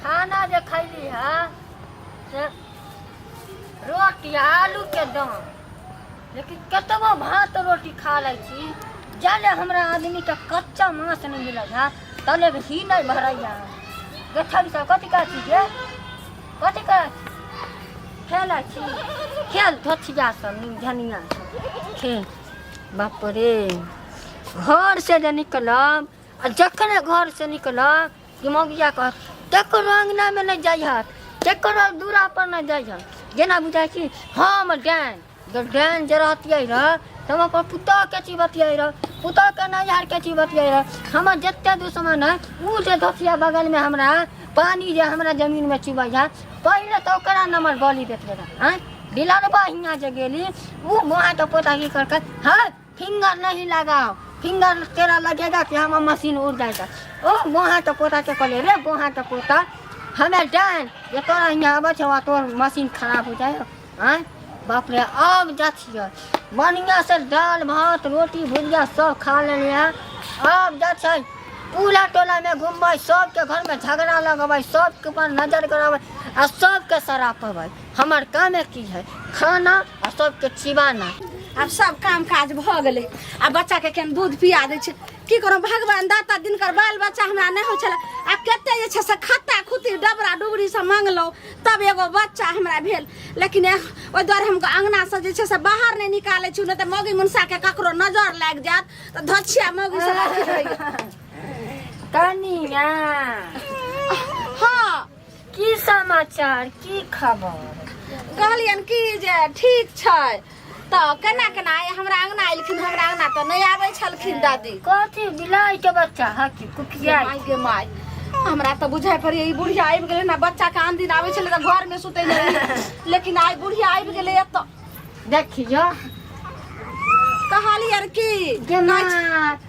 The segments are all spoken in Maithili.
खाना जे खैली है से रोटी आ आलू के दाम, लेकिन कतबो भात रोटी खा लै छी, जाले हमरा आदमीके कच्चा मांस नहि मिलल है तले ही नहि भरैया। देखल सब कथी कहै छी गे, कथी कहै छी? खेलै छी खेल धोथिया सब झनिया सब खेल। बाप रे, घर से जे निकलब आ जखने घर से निकलब कि मौगिया कहत ककरो अङ्गनामे नहि जइहत, ककरो दूरा पर नहि जइहत, जेना बुझाइ छी हम डाइन। जब डाइन जे रहतियै रह तऽ हम अपन पुतोहके चीज बतियै रह, पुतोहके नैहरके चीज बतियै रह। हमर जते दुश्मन है ओ जे धोतिया बगलमे हमरा पानि जे हमरा जमीनमे चुबै है, पहिले तऽ ओकरा नंबर बलि देतियै रह। आँय दिलरबा हियाँ जे गेली ओ मोहाके पोता की करकै, हँ फिंगर नहीं लगाओ, फिंगर तेरा लगेगा कि हमर मशीन उड़ जाएगा। ओ मोहा के पोता के कहलियै रे मोहा के पोता, हमे डाइन जे तोरा हियाँ आबै छौ आ तोर मशीन खराब हो जाए। आँय बाप रे, आब जा छियै बढ़िआँ से दालि भात रोटी भुजिया सब खा लेलियै। आब जा छै पूरा टोलामे घुमबै, सबके घरमे झगड़ा लगबै, सबके ऊपर नजर गड़ाबै आ सबके सरापबै। हमर कामे की है, खाना आ सबके चिबाना। आब सब काम काज भऽ गेलै आ बच्चाके केन दूध पिया दै छै। की करू भगवान दाता दिनकर बाल बच्चा हमरा नहि होइ छलै आ कते जे छै से खत्ता खुत्ती डबरा डुबरी सब मंगलहुँ तब एगो बच्चा हमरा भेल। लेकिन ओहि दुआरे हम अङ्गनासँ जे छै से बाहर नहि निकालै छी, नहि तऽ मौगी मुनसाके ककरो नजर लागि जायत तऽ धछिया मौगी सब अथी होइए। कनिया। हाँ। की समाचार, की खबर? कहलियन की जे ठीक छै तऽ केना केना आइ हमरा अंगना एलखिन? हमरा अंगना तऽ नहि आबै छलखिन दादी। कथी बिलाइ के बच्चा है कि कुकिया? माय गे माय, हमरा तऽ बुझाइ पड़ैए ई बुढ़िया आबि गेलै ने। बच्चा के आन दिन आबै छलै तऽ घर में सुतै नहि रहियै, लेकिन आइ बुढ़िया आबि गेलै एतऽ। देखियो। कहलियन की गे माय,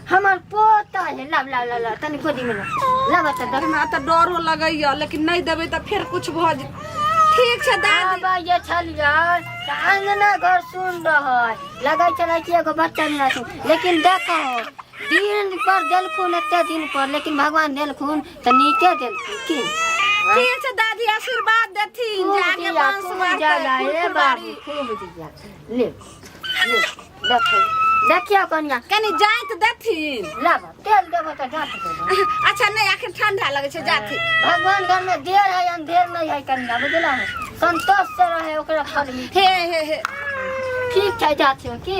हमर पोता है। लाव लाव लाव लाव, तनी गोदी में लाव लाव तऽ देख। हमरा तऽ डरो लगैया, लेकिन नहि देबै तऽ फेर कुछ भऽ जेतै। ठीक छै दादी। आब जे छलियै तऽ अंगना घर सुन रहल, लगै छलै कि एगो बच्चा मिला छै, लेकिन देखो दिन पर देलखुन एते दिन पर, लेकिन भगवान देलखुन तऽ नीके देलखुन की। ठीक छै दादी, आशीर्वाद देथिन खूब जे आगे दिया, वंश खूब बढ़तै, जाला, फूल हे फुलबारी। बाबू, खूब दिया। ले ले, देखो देखियो कनिया। कनि जाइत देथिन। लाब तेल देबो तऽ जात देबो। अच्छा नहि, आखिर ठंडा लगै छै, जाथिन। भगवान घर में देर है अंधेर नहीं है कनिया, बुझला? संतोष से रहे ओकरा फल मिले। हे हे हे। ठीक छै, जा छियो की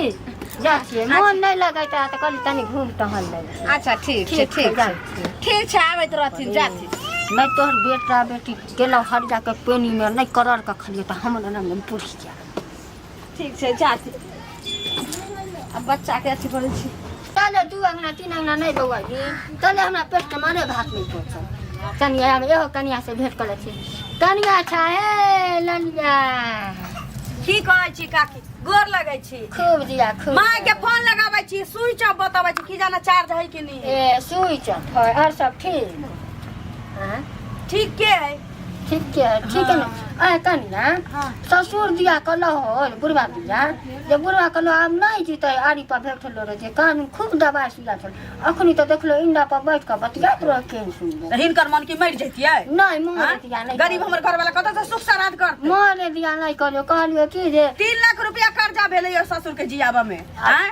जा छियै, मोन नहि लगैत रहै तऽ कहली तनी घूम टहल लै छी। अच्छा ठीक छै। ठीक छै, ठीक जाइ छै। छियै। ठीक छै, आबैत रहथिन, जाथिन। नहि तोहर बेटा बेटी गेलौ हर जाके पेनी में नहि करर के खलियो तऽ हमर रंग पुछि जा। ठीक छै, जाथिन। अब बच्चा के अथी करै छी। तले दू अंगना तीन अंगना नहि बौआ जी, तले हमरा पेट के मारे भात नहि पहुँचल। कनिया हम एहो कनिया से भेंट करै छी। कनिया छा हे ललिया। की कहै छी काकी, गोर लगै छी। खूब जिया खूब। माय के फोन लगाबै छी, स्विच ऑफ बताबै छी, की जाना चार्ज है कि नहीं। ए स्विच ऑफ है। और सब ठीक? हाँ? ठीक के है? ठीक के है, ठीक है ना? आय कनिया, ससुर दिया कहलो हो बुढ़वा दिया जे बुढ़वा कहलो आब नहीं जीते, आरी पर बैठल रहे जे कान खूब दबाई सुइया छल। अखनी तऽ देखलो इंडा पर बैठ कऽ बतियाइत रह केहन सुन्दर। तऽ हिनकर मन की मरि जैतियै? नहीं, मरे हाँ? दिया नहीं। गरीब हमर घर वाला कतऽ से सुख श्राद्ध करतै? मरे दिया नहीं कहलियो, कहलियो की जे 3 लाख रुपया कर्जा भेलै यो ससुर के जियाबऽ में। आँय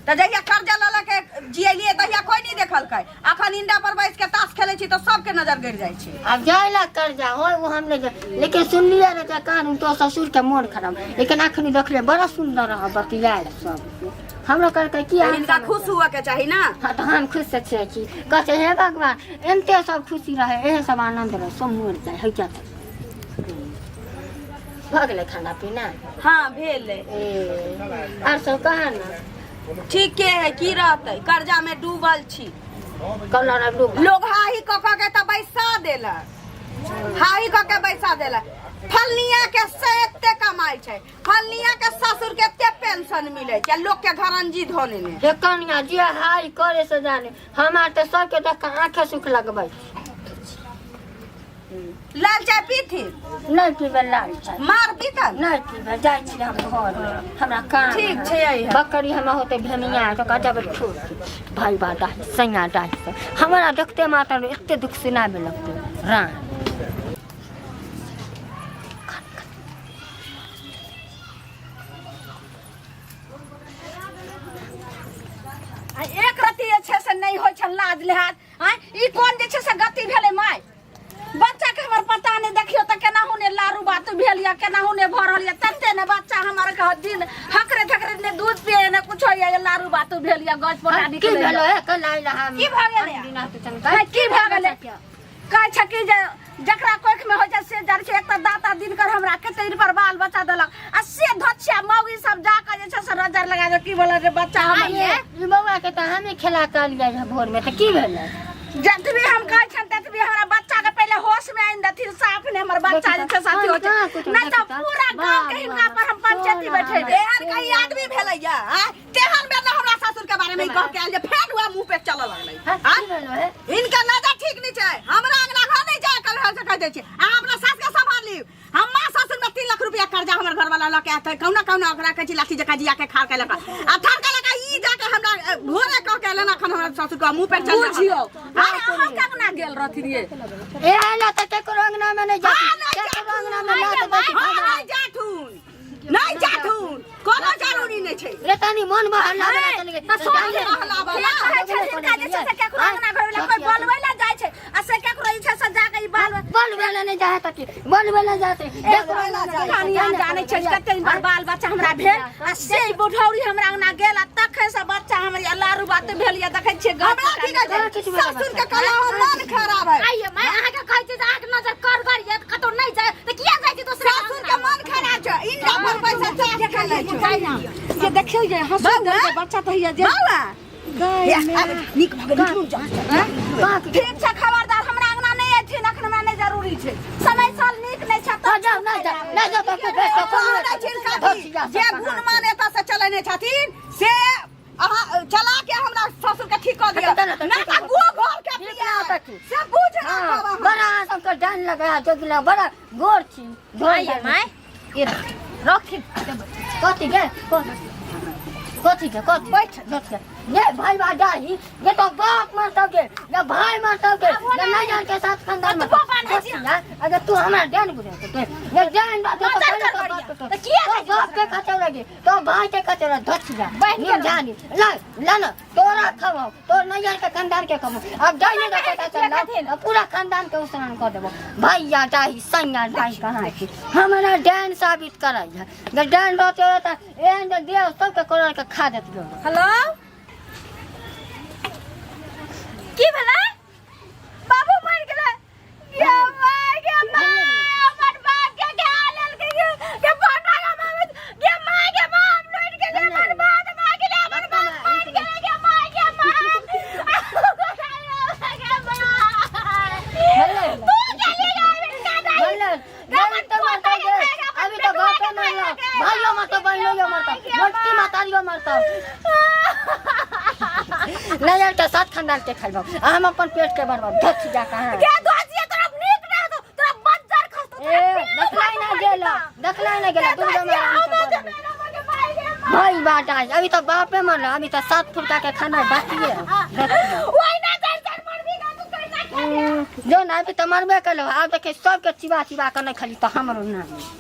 तऽ जहिया कर्जा लऽ लऽ के जियलियै तहिया कोई नहीं देखलकै, अखन इंडा पर बैस के ताश खेलै छी तऽ सबके नजर गड़ि जाइ छै। आब जाय ला कर्जा हो वो हम नहीं जाय, लेकिन सुनलियै रे जे कान तो ससुर के मोन खराब, लेकिन अखनी देखलियै बड़ा सुन्दर रह बतियाइत सब। हमरो कहलकै की तऽ हिनका खुश हुअ के चाही ना। हाँ तऽ हम खुश से छियै की कहै छै हे भगवान, एनते सब खुशी रहे, एहे सब आनंद रहे, सब मर जाए है क्या। भऽ गेलै खाना पीना? हाँ भेलै। ए आर सब कहा ना? ठीक के है, की रहतै, कर्जा में डूबल छी। कहलहुँ ना डूब लोग हाही कऽ कऽ के तऽ बैसा देलक, हाही कऽ के बैसा देलक। फलनिया के से एते कमाइ छै, फलनिया के ससुर के एते पेंशन मिलै छै, लोग के घरंजी धो लेने। हे कनिया, जे हाई करे से जाने, हमार तऽ सबके देख कऽ आँखे सुख लगबै। लाल चाय पीथिन? नहि पीबै लाल चाय। मार पीतन? नहि पीबै, जाइ छी हम घर, हमरा काम ठीक है। छै, अइहे। बकरी हम होते भेमिया तो कहते बड़ छोड़ भाई बा डाही सैया डाही से हमरा देखते मातर एते दुख सुनाबे लगते राम। लाज लिहाज आँय ई कोन जे छै से गति भेलै माय बच्चा के हमर पता नहीं देखियो त केनाहु ने लारू बात भेल या केनाहु ने भऽ रहल या तते ने बच्चा हमर के दिन हकरे धकरे ने दूध पिए ने कुछो या लारू बात भेल या गज पोटा की निकले भेलो हे कल आइल हम की भऽ गेलै? बिना तो चल है, की भऽ गेलै कहै छै कि जे जकरा कोख में होइ छै से जड़ छै एक तऽ दाता दिनकर हमरा कते पर बाल बच्चा देलक आ से धोछिया मौगी सब जाके जे छै से रजर लगा दे की बोले रे बच्चा हमर आइए ई बौआ के तऽ हमे खेला के आनियै रहे भोर में तऽ की भेलै जतबी हम कहै छियनि ततबी हमरा बच्चा के पहिले होश में आनि देथिन साफ ने हमर बच्चा जे छै साथी होइ छै नहि तऽ पूरा गाँव के हिनका पर हम पंचायती बैठेबै एहन कई आदमी भेलैया आँय? तेहन बेर ने हमरा ससुर के बारे में ई कह के आयल जे फेर वएह मुंह पे चलऽ लगलै हाँ, आँय? की भेलो हे इनका नजर ठीक नहीं छै हमरा अंगना घर नहीं जाए कल घर से कह दै छी अहाँ अपना सास के संभाल लियौ हम माँ ससुर में 3 लाख रुपया कर्जा हमर घर वाला लके आते कौना कौना ओकरा कहै छी लाठी जका जिया के खार के लका आ ठार के लका ई जाके हमरा भोरे कह के एलन अखन हमरा ससुर के मुंह पे चल रहल। बुझियौ अरे अहाँ केना गेल रहथिन ये ए ना तऽ केकरो अंगना में नहीं जाती हाँ, नहीं केकरो अंगना में लात दै छी हाँ, नहीं जाथुन नहीं जाथुन कोनो जरूरी नहीं छै रे तनी मन बहर लागल तनी तऽ सुन ले, के कहै छै हिनका जे छै से केकरो अंगना घर वाला कोई बोलबै ला जाइ छै आ से केकरो जे छै से जाके ई बाल बोलबै ला नहीं जाए तकी बोलबै ला जाते कनिया जानै छै कते दिन पर बाल बच्चा हमरा भेल आ से ई बुढ़ौरी हमरा अंगना गेल आ तखन से बच्चा हमर ई लारू बात भेल या देखै छियै घर हमरा की कहै छै ससुर के कला मन खराब है आइए मैं अहाँके कहै छी जे अहाँके नजर करगर ये कतौ नहि जाय तऽ किया जाइ छी दोसरा ससुर के मन खराब छै इनका पर पैसा चाट के लै छै जे देखियौ जे हंसू बच्चा तऽ हैया जे बाबा गाय आब नीक भऽ गेल निकलू जा ठीक छै खबरदार हमरा अंगना नहि अयथिन अखन हमरा नहि जरूरी छै समय साल नीक नहि छै तऽ जाउ नहि जाउ नहि जाउ तऽ भेट कऽ कहू नहि छिन काकी जे गुण मान एतऽ से चलेने छथिन से अहाँ चला के हमरा ससुर के ठीक कऽ दिअ तऽ नहि तऽ नहि तऽ गो घर के ठीक पिया ना तऽ ठीक। से बुझ हाँ, राखब अहाँ बड़ा अहाँ सबके जान लगा जोगिला बड़ा गोर छी गोर आइए माय ये रखी कथी के कथी के कथी बैठ बैठ के ये भाई बा जाही ये तो बाप मरतौ के ये भाई मरतौ के ये नहीं जान के साथ खानदान में कतबो बान्है छी। कथी, हाँ? अगर तू हमरा जान बुझे तो ये जान बा तो नजर पहले कर तो बाप बढ़िया। तऽ किया तो जाइ छी बाप के खचौ लगी तो भाई के खचौ लगी धच जा बहिन के ये जानी ला ला ना तोरा खाओ तोर नैयर के खानदान के खाओ अब जाई नहीं रखे चल अब पूरा खानदान के उसरान कर देबो भैया चाही सैया चाही कहाँ छी हमरा डैन साबित करै है जे डैन रहते त एहन जे देह सबके कोड़ल के खा देत हेलो की भेलै बाबू मरि गेलै गे माय गे माय हमर बाप के खा लेलकै गे गे फोटा गे माय गे माय गे माय हम लुटि गेलियै बर्बाद भऽ गेलै हमर बाप मरि गेलै गे माय गे माय गे माय तू गेली गे बोले बोले तो मरता गे अभी तो बापे मरलो भाइयो मरतो बहनोइयो मरतो मोटकी मातारियो मरतो नैयर के साथ खानदान के खाइबो आ हम अपन पेट के भरबो धच जा कहाँ गे दोजिया तोरा नीक ना हेतौ तोरा बज्जर खसतौ ए देखलाई ना गेलो देखलाई ना गेलो दूर जमा भाई बाटा अभी तो बापे मरलो अभी तो 7 फुटका के खाना बाकी है जो ना अभी तो मरबे कलो आब देखे सबके चिबा चिबा के नहीं खाली तो हमरो ना।